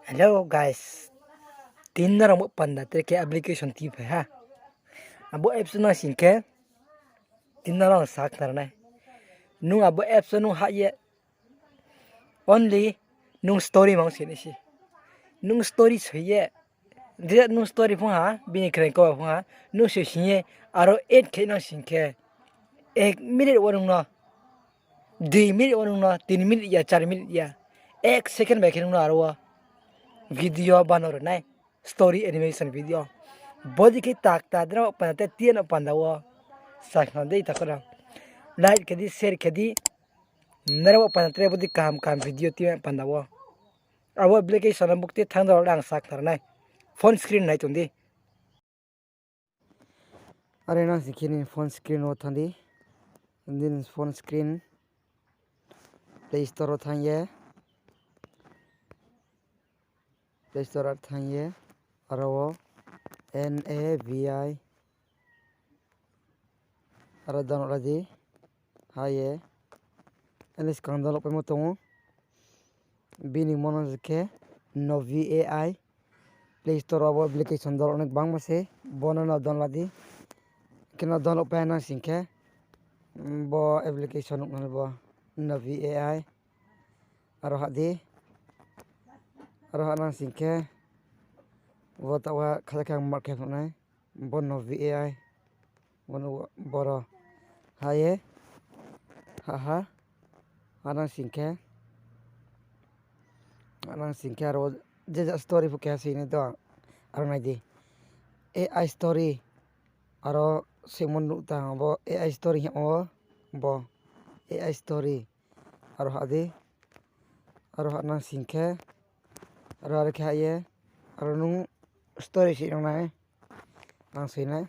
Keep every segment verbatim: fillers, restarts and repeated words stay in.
Hello guys, tini nrao bo panda tre khe application tui phai ha. Abo apps nang sing khe, tini nrao ang sakhnari nai. Nung abo apps wo nung hah ye, only nung story mang soi nai se. Nung story soi ye, je nung story phung ha, bini kren kau phung ha, nung soi sing ye, aro add khe nang sing khe, ek minute wo nung no, dui minute wo nung no, tin minute ya, char minute ya, ek second bai khe nung no aro wo video bano ri nai, story animation video. Bodei khe takta nrao panda tre tini nrao panda wo sakhnari dei takhu rao. Like khe di, share khe di. Nrao panda tre bodei kaham kaham video tini panda wo. Abo application no bukti thanng dol ang sakhnari nai. Phone screen nai tong di. Are nang sing khe nini phone screen wo thanng di. Nini phone screen Play Store wo thanng ye, Play Store wo thanng ye, aro wo N A V I, aro download la di, ha ye, ani skang download paimo tong ou. Bini mo no khe Novi A I, Play Store wo abo application download nai gbangma se, bo no no download la di. Khe no download pai nang sing khe, bo application nuh nai bo Novi A I. Aro hah di. Aro hah nang sing khe, bo taoh wo khaja khe ang mark khe phnuh nai. Bo Novi A I. Bo no boro. Ha ye. Ha ha. Ha nang sing khe. Ha nang sing khe aro je ja story pho keha soi nai do. Aro nai di. A I story. Aro soimo nuh tang bo A I story hing ou bo. A I story. Aro hah di. Aro hah nang sing khe. Aro are khe hah ye. Aro nung story soi nang nai. Nang soi nai.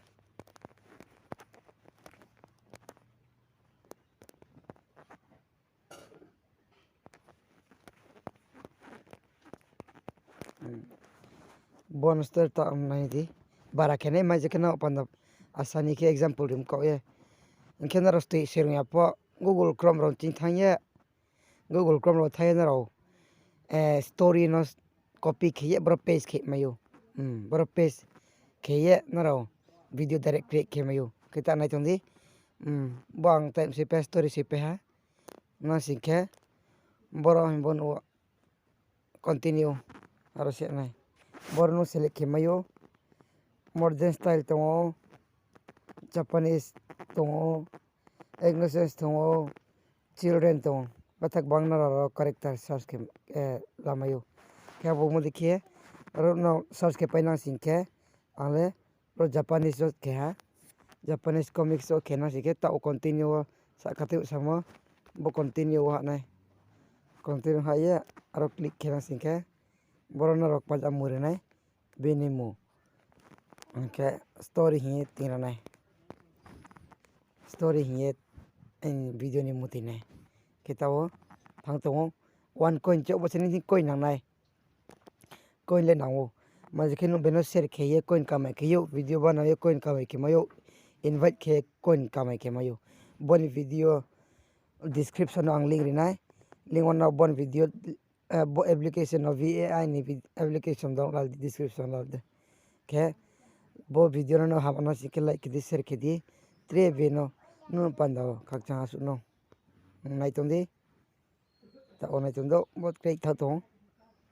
Bo no story ta nai di. Bara khe nai mai je khe no panda asani khe example rim kau ye. Hing khe nrao stui se rung ya pho Google Chrome rao ching thanng ye, Google Chrome rao thanng ye nrao story no copy khe ye boro paste khe mai ou. Boro paste khe ye nrao video direct create khe mai ou. Khe ta nai tong di. Bo ang time soi pai ha, story soi pai ha. Nang sing khe boro hing bo no continue. Aro se nai. Boro no select khe mai ou. Modern style tong ou, Japanese tong ou, English tong ou, children tong ou. Bathak bang nrao aro character search khe lamai ou. Khe abo mo dei khe aro no search khe pai nang sing khe, ang le ro Japanese wo khe ha. Japanese comics wo khe nang sing khe taoh continue wo sahka tei samo. Bo continue wo hah nai. Continue hah ye aro click khe nang sing khe boro nrao kma ja mung ri nai. Bini mung hing khe story hing ye ting ra nai. Story hing ye video ni mung ting nai. Khe taoh wo thanng tong ou. One coin chouh bo se nini coin nang nai. Coin le nang ou. Maje khe nung beno share khe ye coin kamai khe ou, video banao ye coin kamai khe mai ou, invite khe coin kamai khe mai ou. Bo ni video description no ang link ri nai. Link wo no bo ni video, bo application no V A I ni application download la di, description la di. Khe bo video no no ham nang sing khe like khe di, share khe di. Tre beno nung panda wo khakchang asuh no. Nai tong di. Taoh wo nai tong di, bo khe tha tong.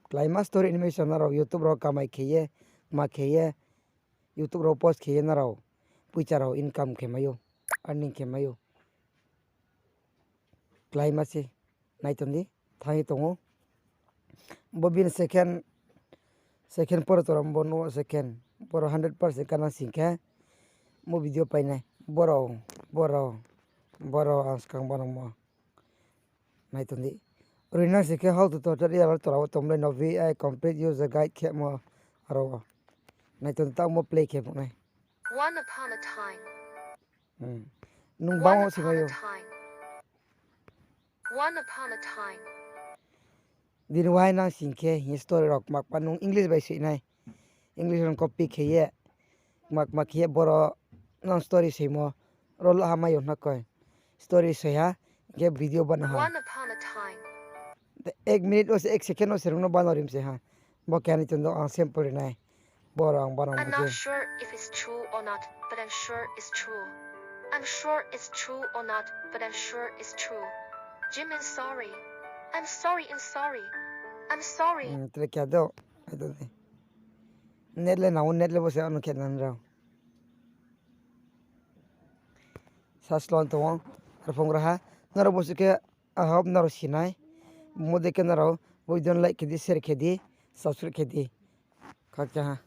Kláima story animation nrao YouTube rao kamai khe ye, ma khe ye, YouTube rao post khe ye nrao poicha rao income khe mai ou, earning khe mai ou. Kláima se, nai tong di, thanng ye tong ou. Bo bini second, second poro tora bo no second, boro hundred percent ka nang sing khe, bo video pai nai, boro, boro, boro ang skang banangmo. Nai tong di. Roi nang sing khe how to tutorial tora wo tong le no V I complete user guide khemo aro wo. Nai tong di, taoh mo play khe phnuh nai. Nung bang wo se mai ou. Bini wai nang sing khe hing story rao kma kma nung English bai soi nai. English rao copy khe ye, kma kma khe ye boro nang story soimo, ro lo ha mai ou na koi. Story soi ha, hing khe video bana ha. Ek minute wo se, ek second wo se rung no bano rim se ha. Bo keha ni tong do ang sample ri nai. Boro ang banang I'm not sure if it's true or not, but I'm sure it's true. I'm sure it's true or not, but I'm sure it's true. Jimin, sorry. I'm sorry, I'm sorry. I'm sorry. Hmm, tre khe do. Net le nang ou, net le bo se ano khe nang rao. Sa slon tong ou, arphuh raha. Nrao bo se khe, I hope nrao si nai. Mo dei khe nrao, video no like khe di, share khe di, subscribe khe di. Khakchang ha.